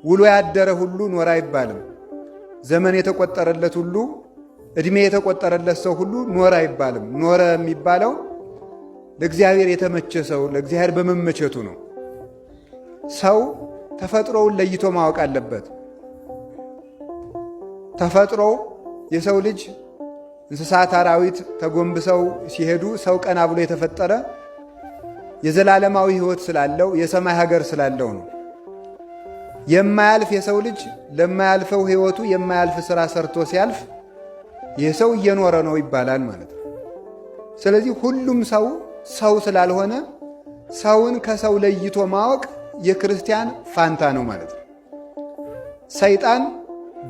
ውሎ ያደረ ሁሉ ኖረ አይባልም። ዘመን የተቆጠረለት ሁሉ፣ ዕድሜ የተቆጠረለት ሰው ሁሉ ኖረ አይባልም። ኖረ የሚባለው ለእግዚአብሔር የተመቸ ሰው ለእግዚአብሔር በመመቸቱ ነው። ሰው ተፈጥሮውን ለይቶ ማወቅ አለበት። ተፈጥሮው የሰው ልጅ እንስሳት፣ አራዊት ተጎንብሰው ሲሄዱ ሰው ቀና ብሎ የተፈጠረ የዘላለማዊ ሕይወት ስላለው፣ የሰማይ ሀገር ስላለው ነው። የማያልፍ የሰው ልጅ ለማያልፈው ሕይወቱ የማያልፍ ስራ ሰርቶ ሲያልፍ ይህ ሰው እየኖረ ነው ይባላል ማለት ነው። ስለዚህ ሁሉም ሰው ሰው ስላልሆነ ሰውን ከሰው ለይቶ ማወቅ የክርስቲያን ፋንታ ነው ማለት ነው። ሰይጣን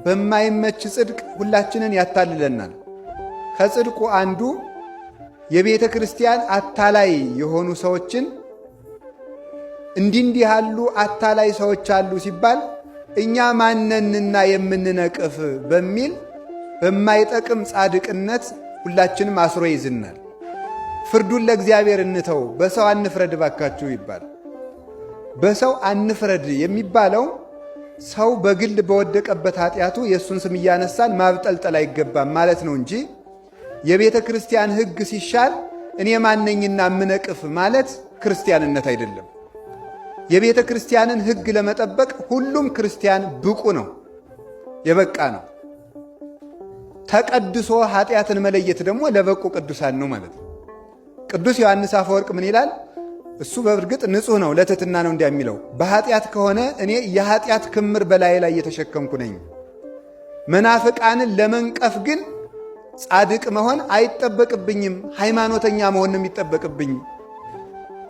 በማይመች ጽድቅ ሁላችንን ያታልለናል። ከጽድቁ አንዱ የቤተ ክርስቲያን አታላይ የሆኑ ሰዎችን፣ እንዲህ እንዲህ ያሉ አታላይ ሰዎች አሉ ሲባል እኛ ማነንና የምንነቅፍ በሚል በማይጠቅም ጻድቅነት ሁላችንም አስሮ ይዝናል። ፍርዱን ለእግዚአብሔር እንተው፣ በሰው አንፍረድ ባካችሁ ይባል። በሰው አንፍረድ የሚባለው ሰው በግል በወደቀበት ኃጢአቱ የእሱን ስም እያነሳን ማብጠልጠል አይገባም ማለት ነው እንጂ የቤተ ክርስቲያን ሕግ ሲሻር እኔ ማነኝና ምነቅፍ ማለት ክርስቲያንነት አይደለም። የቤተ ክርስቲያንን ሕግ ለመጠበቅ ሁሉም ክርስቲያን ብቁ ነው፣ የበቃ ነው። ተቀድሶ ኃጢአትን መለየት ደግሞ ለበቁ ቅዱሳን ነው ማለት ነው። ቅዱስ ዮሐንስ አፈወርቅ ምን ይላል? እሱ በእርግጥ ንጹሕ ነው፣ ለትሕትና ነው እንዲያ የሚለው። በኃጢአት ከሆነ እኔ የኃጢአት ክምር በላይ ላይ እየተሸከምኩ ነኝ። መናፍቃንን ለመንቀፍ ግን ጻድቅ መሆን አይጠበቅብኝም። ሃይማኖተኛ መሆን ነው የሚጠበቅብኝ።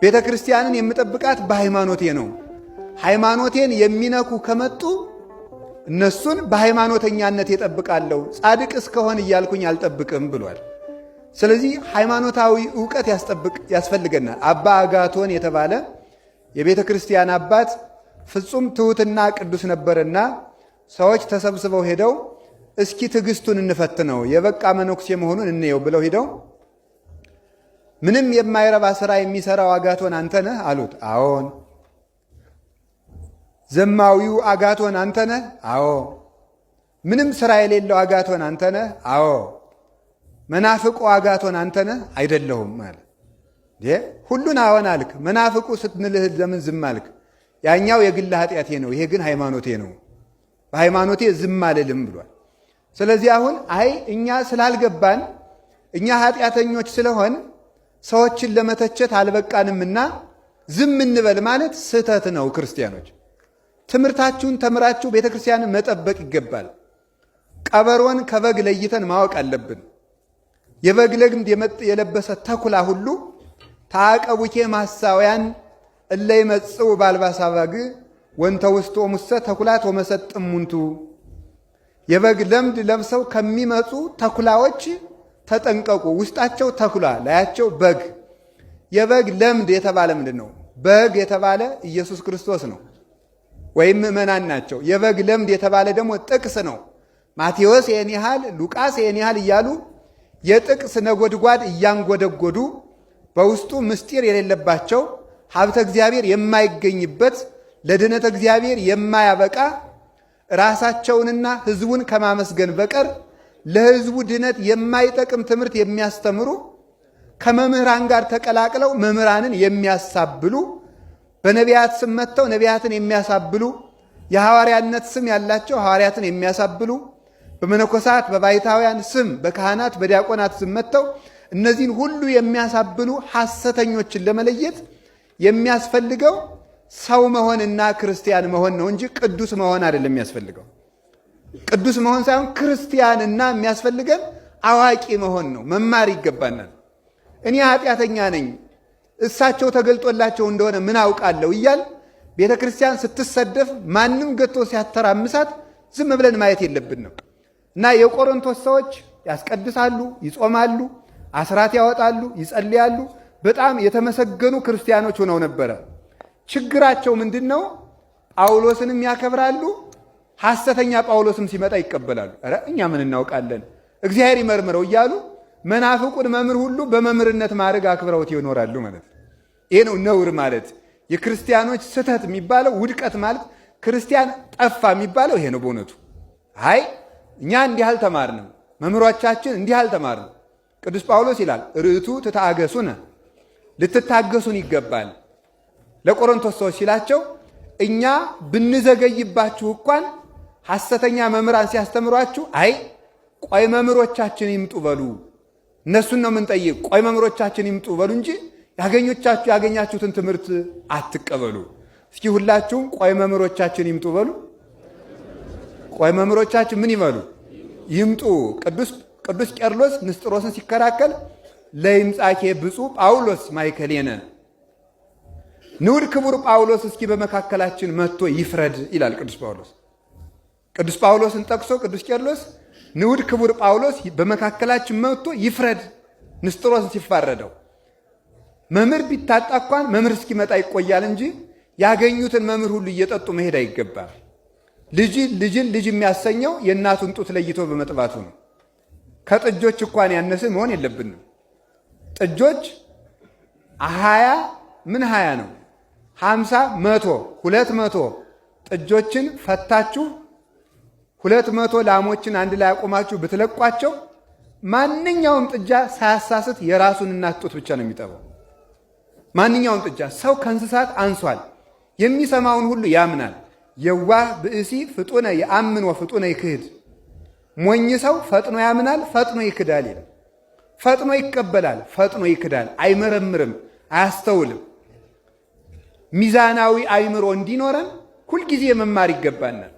ቤተ ክርስቲያንን የምጠብቃት በሃይማኖቴ ነው። ሃይማኖቴን የሚነኩ ከመጡ እነሱን በሃይማኖተኛነት እጠብቃለሁ፣ ጻድቅ እስከሆን እያልኩኝ አልጠብቅም ብሏል። ስለዚህ ሃይማኖታዊ እውቀት ያስፈልገናል። አባ አጋቶን የተባለ የቤተ ክርስቲያን አባት ፍጹም ትሑትና ቅዱስ ነበርና ሰዎች ተሰብስበው ሄደው እስኪ ትዕግስቱን እንፈትነው፣ የበቃ መነኩሴ መሆኑን እንየው ብለው ሄደው ምንም የማይረባ ስራ የሚሰራው አጋቶን አንተ ነህ አሉት። አዎን። ዘማዊው አጋቶን አንተ ነህ? አዎ። ምንም ስራ የሌለው አጋቶን አንተ ነህ? አዎ። መናፍቁ አጋቶን አንተ ነህ? አይደለሁም አለ። ሁሉን አዎን አልክ፣ መናፍቁ ስትንልህ ለምን ዝም አልክ? ያኛው የግል ኃጢአቴ ነው፣ ይሄ ግን ሃይማኖቴ ነው። በሃይማኖቴ ዝም አልልም ብሏል። ስለዚህ አሁን አይ እኛ ስላልገባን፣ እኛ ኃጢአተኞች ስለሆን ሰዎችን ለመተቸት አልበቃንምና ዝም እንበል ማለት ስህተት ነው። ክርስቲያኖች፣ ትምህርታችሁን ተምራችሁ ቤተ ክርስቲያንን መጠበቅ ይገባል። ቀበሮን ከበግ ለይተን ማወቅ አለብን። የበግ ለምድ የለበሰ ተኩላ ሁሉ ተዐቀቡኬ እምሐሳውያን እለ ይመጽኡ በአልባሰ አባግዕ ወእንተ ውስቶሙሰ ተኩላት ወመሰጥ እሙንቱ። የበግ ለምድ ለብሰው ከሚመጡ ተኩላዎች ተጠንቀቁ። ውስጣቸው ተኩላ ላያቸው በግ። የበግ ለምድ የተባለ ምንድን ነው? በግ የተባለ ኢየሱስ ክርስቶስ ነው ወይም ምእመናን ናቸው። የበግ ለምድ የተባለ ደግሞ ጥቅስ ነው። ማቴዎስ ይህን ያህል፣ ሉቃስ ይህን ያህል እያሉ የጥቅስ ነጎድጓድ እያንጎደጎዱ በውስጡ ምስጢር የሌለባቸው፣ ሀብተ እግዚአብሔር የማይገኝበት፣ ለድኅነተ እግዚአብሔር የማያበቃ፣ ራሳቸውንና ሕዝቡን ከማመስገን በቀር ለሕዝቡ ድነት የማይጠቅም ትምህርት የሚያስተምሩ፣ ከመምህራን ጋር ተቀላቅለው መምህራንን የሚያሳብሉ፣ በነቢያት ስም መጥተው ነቢያትን የሚያሳብሉ፣ የሐዋርያነት ስም ያላቸው ሐዋርያትን የሚያሳብሉ፣ በመነኮሳት በባይታውያን ስም፣ በካህናት በዲያቆናት ስም መጥተው እነዚህን ሁሉ የሚያሳብሉ ሐሰተኞችን ለመለየት የሚያስፈልገው ሰው መሆንና ክርስቲያን መሆን ነው እንጂ ቅዱስ መሆን አይደለም የሚያስፈልገው። ቅዱስ መሆን ሳይሆን ክርስቲያንና የሚያስፈልገን አዋቂ መሆን ነው። መማር ይገባናል። እኔ ኃጢአተኛ ነኝ፣ እሳቸው ተገልጦላቸው እንደሆነ ምን አውቃለሁ እያል ቤተ ክርስቲያን ስትሰደፍ፣ ማንም ገቶ ሲያተራምሳት ዝም ብለን ማየት የለብንም። እና የቆሮንቶስ ሰዎች ያስቀድሳሉ፣ ይጾማሉ፣ አስራት ያወጣሉ፣ ይጸልያሉ። በጣም የተመሰገኑ ክርስቲያኖች ሆነው ነበረ። ችግራቸው ምንድን ነው? ጳውሎስንም ያከብራሉ፣ ሐሰተኛ ጳውሎስም ሲመጣ ይቀበላሉ። ኧረ እኛ ምን እናውቃለን፣ እግዚአብሔር ይመርምረው እያሉ መናፍቁን መምህር ሁሉ በመምህርነት ማዕረግ አክብረውት ይኖራሉ ማለት ነው። ይሄ ነው ነውር ማለት፣ የክርስቲያኖች ስህተት የሚባለው፣ ውድቀት ማለት። ክርስቲያን ጠፋ የሚባለው ይሄ ነው በእውነቱ። አይ እኛ እንዲህ አልተማርንም፣ መምህሮቻችን እንዲህ አልተማርንም። ቅዱስ ጳውሎስ ይላል ርእቱ ትታገሱነ፣ ልትታገሱን ይገባል። ለቆሮንቶስ ሰዎች ሲላቸው እኛ ብንዘገይባችሁ እንኳን ሐሰተኛ መምህራን ሲያስተምሯችሁ አይ ቆይ መምህሮቻችን ይምጡ በሉ፣ እነሱን ነው የምንጠይቅ። ቆይ መምህሮቻችን ይምጡ በሉ እንጂ ያገኛችሁትን ትምህርት አትቀበሉ። እስኪ ሁላችሁም ቆይ መምህሮቻችን ይምጡ በሉ። ቆይ መምህሮቻችን ምን ይበሉ? ይምጡ። ቅዱስ ቄርሎስ ንስጥሮስን ሲከራከል ለይምጻኬ ብፁዕ ጳውሎስ ማእከሌነ፣ ንዑድ ክቡር ጳውሎስ እስኪ በመካከላችን መጥቶ ይፍረድ ይላል ቅዱስ ጳውሎስ። ቅዱስ ጳውሎስን ጠቅሶ ቅዱስ ቄርሎስ ንዑድ ክቡር ጳውሎስ በመካከላችን መጥቶ ይፍረድ ንስጥሮስን ሲፋረደው፣ መምህር ቢታጣ እንኳን መምህር እስኪመጣ ይቆያል እንጂ ያገኙትን መምህር ሁሉ እየጠጡ መሄድ አይገባም። ልጅ ልጅን ልጅ የሚያሰኘው የእናቱን ጡት ለይቶ በመጥባቱ ነው። ከጥጆች እንኳን ያነስን መሆን የለብንም። ጥጆች 20 ምን 20 ነው 50 100 200 ጥጆችን ፈታችሁ 200 ላሞችን አንድ ላይ አቆማችሁ ብትለቋቸው ማንኛውም ጥጃ ሳያሳስት የራሱን እናት ጡት ብቻ ነው የሚጠባው። ማንኛውም ጥጃ ሰው ከእንስሳት አንሷል። የሚሰማውን ሁሉ ያምናል። የዋህ ብእሲ ፍጡነ የአምን ወፍጡነ ይክህድ፣ ሞኝ ሰው ፈጥኖ ያምናል፣ ፈጥኖ ይክዳል ይላል። ፈጥኖ ይቀበላል፣ ፈጥኖ ይክዳል። አይመረምርም፣ አያስተውልም። ሚዛናዊ አይምሮ እንዲኖረን ሁልጊዜ መማር ይገባናል።